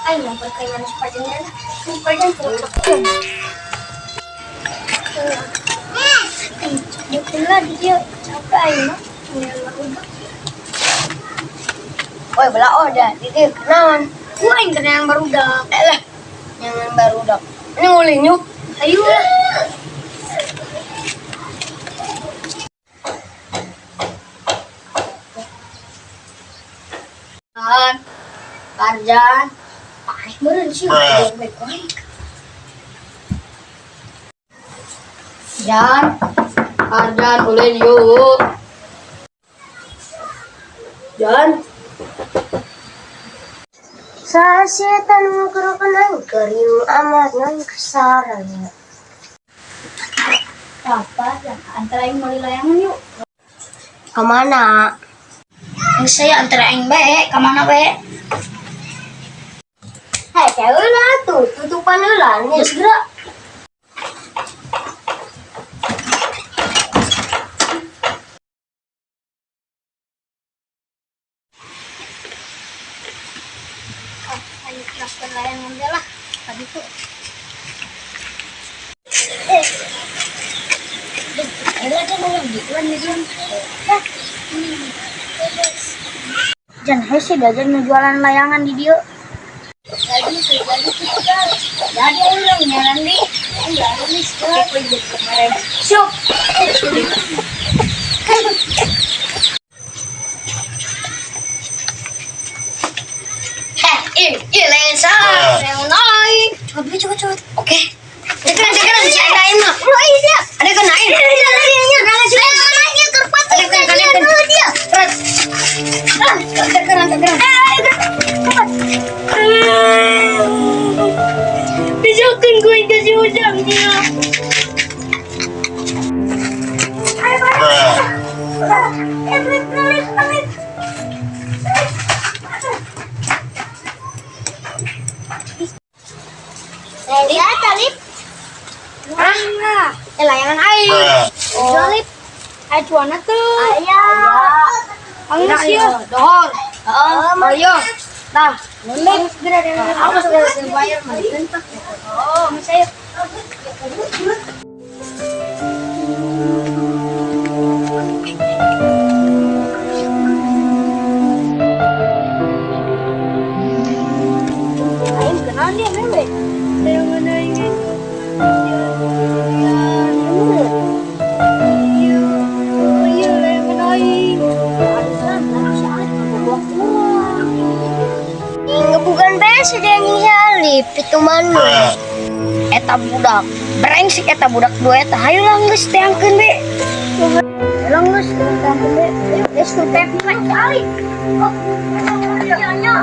Ay, mau perkawinan sepanjangnya lah. Sepanjang terus. Dia dia capek aing mah. Woi, bela dah. Dia kenalan. Gua yang kena yang barudak. Eh lah, yang barudak. Ini ngulin yuk. Ayo lah. Arjan, panik meureun sih, baik-baik. Jan, Arjan ulin yuk. Jan. Sasietan mengkerukan kering amat non kesarannya. Apa ya? Antara aing meuli layangan yuk. Kemana? Saya antara aing bae, ka mana bae? Hei, cewek lah tuh, tutupan lah nih. Geus geura. Ah, ayo keraskan layangan dia lah. Tadi tuh. Eh, ada kan orang gituan gituan. Jan hese dah Jan jualan layangan di dia. Jadi tuh, jadi tuh. Jadi ayo urang nyaran di. Kemarin. Syuk. Eh, ih, lain salah. Yang naik. Coba coba coba. Oke. Tekan, tekan, si ada aing mah. Lu aing dia. Ada kena aing. Ada kena, ada kena. Berat. Ah, tekan, tekan. Bisakan gue kasih ujangnya. Lihat, Alip. Ah, eh, layangan aing. Oh. Lip. Ayo cuana tuh. Ayah. Angin sih ya. Dohor. Heeh, ayo. Nah, Lip. Segera deh. aku segera bayar mah. Oh, saya. Aing kenal dia bebe. Layangan aing itu. Iya, iya, layangan aing. Bukan biasa dia nyali itu mana? Eta budak, brengsek eta budak dua eta. Hayu lah geus teangkeun be. Hayu geus teangkeun be. Ayo geus tuh teh kali. Oh, iya, iya.